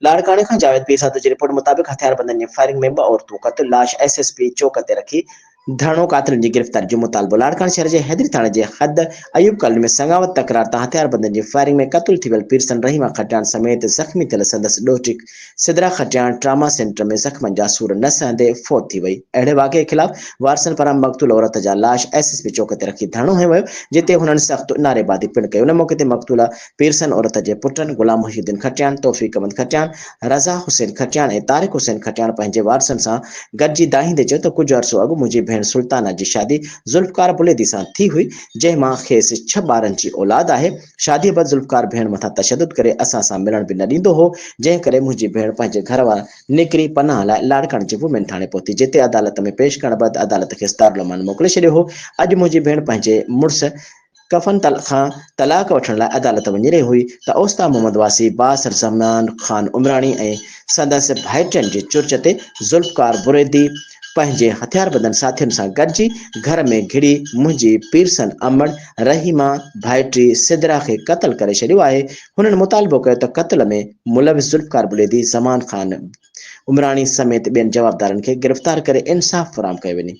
لاڙڪاڻي کان جاويد پيرزادو جي رپورٽ مطابق هٿياربندن جي فائرنگ ۾ ٻه عورتون قتل، لاش ايس ايس پي چوڪ تي رکي ڌرڻو، قاتلن جي گرفتاري جو مطالبو. لاڙڪاڻي شهر جي حيدري ٿاڻي جي حد ايوب ڪالوني ۾ سڱاوت تڪرار تان هٿياربندن جي فائرنگ ۾ قتل ٿي ويل پيرسن رحيما کٽياڻ سميت زخمي ٿيل سندس ڏوهٽي سدرا کٽياڻ ٽراما سينٽر ۾ زخمن جا سور نه سهندي فوت ٿي وئي. اهڙي واقعي خلاف وارثن پاران مقتول عورت جا لاش ايس ايس پي چوڪ تي رکي ڌرڻو هنيو ويو جتي هنن سخت نعريبازي پڻ ڪئي. ان موقعي تي مقتوله پيرسن عورت جي پٽن غلام محي الدين کٽياڻ، توفيق احمد کٽياڻ، رضا حسين کٽياڻ ۽ طارق حسين کٽياڻ پنهنجي وارثن سان گڏجي دانهيندي چيو ته ڪجهه عرصو اڳ منهنجي ڀيڻ سلطانه جي شادي ذوالفقار بليدي سان ٿي هئي جنهن مان کيس ڇهه ٻارن جي اولاد آهي، شاديء بعد ذوالفقار ڀيڻ مٿان تشدد ڪري اسان سان ملڻ به نه ڏيندو هو جنهن ڪري منهنجي ڀيڻ پنهنجي گهر وان نڪري پناهه لاء لاڙڪاڻي جي وومين ٿاڻي پهتي جتي عدالت ۾ پيش ڪرڻ بعد عدالت کيس دارالامان موڪلي ڇڏيو هو، اڄ منهنجي ڀيڻ پنهنجي مڙس. ڪفن کان طلاق وٺڻ لاء عدالت وڃي رهي هئي ته اوستا محمد واسي بااثر زمان خان عمراڻي ۽ سندس ڀائٽين جي چرچ تي ذوالفقار بريدي پنهنجي هٿياربندن ساٿين سان گڏجي گهر ۾ گهڙي منهنجي پيرسن امڙ رحيما ڀائٽي سدرا کي قتل ڪري ڇڏيو آهي. هنن مطالبو ڪيو ته قتل ۾ ملوث ذوالفقار بليدي، زمان خان عمراڻي سميت ٻين جوابدارن کي گرفتار ڪري انصاف فراهم ڪيو وڃي.